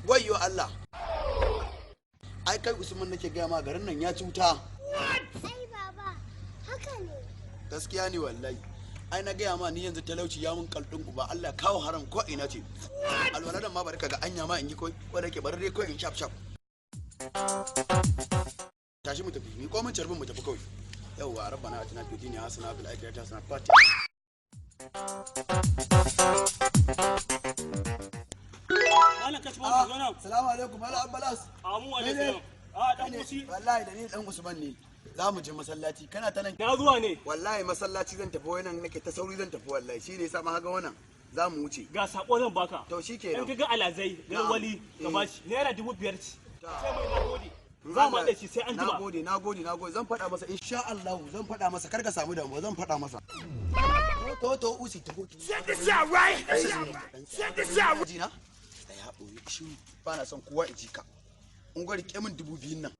Wayyo Allah. Ai kai Usman, nake gaya ma, garin nan ya cuta. Ai baba, haka ne. Gaskiya ne wallahi. Ai na gaya ma, ni yanzu talauci ya mun kaldin uba. Allah kawo haram ko ina ce. Alwala dan ma bari ka ga anya ma in yi koi, ko da ke bari dai koi in shaf shaf. Tashi mu tafi, mi ko mun carbin mu tafi kawai. Yawwa, rabbana atina fid dunya hasana fil akhirati hasana. Fatiha. Malam kashi wanda zo nan. Salamu alaikum, malam Abbalas. Amu alaikum. A dan Musi. Wallahi da ni dan Usman ne. Za mu je masallaci. Kana ta nan. Na zuwa ne. Wallahi masallaci zan tafi, wannan nake ta sauri zan tafi wallahi. Shi ne yasa ma haga wannan. Za mu wuce. Ga sako zan baka. To shikenan. In ka ga alazai, ga wali, ka bashi. ₦5,000 ce. Sai mai nagode. Za mu haɗa shi sai an jima. Nagode, nagode, nagode. Zan faɗa masa insha Allah, zan faɗa masa, kar ka samu damuwa, zan faɗa masa. To to usi to. Check this out, right? Check this out. Jina? Tsaya, ɓoye shiru. Ba na son kowa ya ji ka. In gwari ke min 2,000 nan.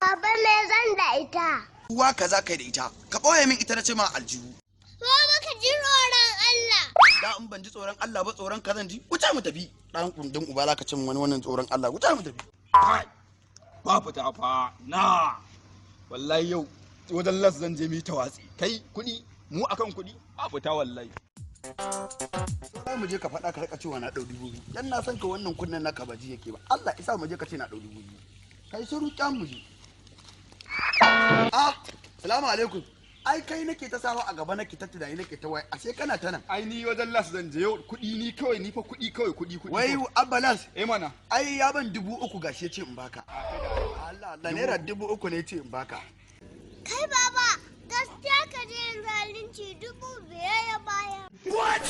Baba, me zan da ita? Uwa ka za ka yi da ita. Ka ɓoye min ita na ce ma aljihu. Baba, ka ji tsoron Allah. Da in ban ji tsoron Allah ba, tsoron ka zan ji. Wuce mu tafi. Dan kundin uba za ka cin wani wannan tsoron Allah. Wuce mu tafi. Ba fita fa na wallahi, yau wajen las zan je mu yi tawatsi. Kai, kuɗi mu akan kuɗi ba fita wallahi. Za mu je ka faɗa ka rika cewa na ɗau 2,000. Dan na san ka, wannan kunnen naka ba ji yake ba. Allah isa mu je ka ce na ɗau 2,000. Kai shiru, kyan mu je. Ah, salamu alaikum. Ai kai nake ta sawa a gaba, nake ta tunani, nake ta wai ashe kana ta nan. Ai ni wajen las zan je yau, kuɗi ni kawai, ni fa kuɗi kawai, kuɗi kuɗi. Wai Abbalas. Eh mana. Ai ya ban 3,000, gashi ya ce in baka. Allah Allah, ₦3,000 ne ya ce in baka. Kai baba, gaskiya ka je zalunci, 5,000 ya bayar. What?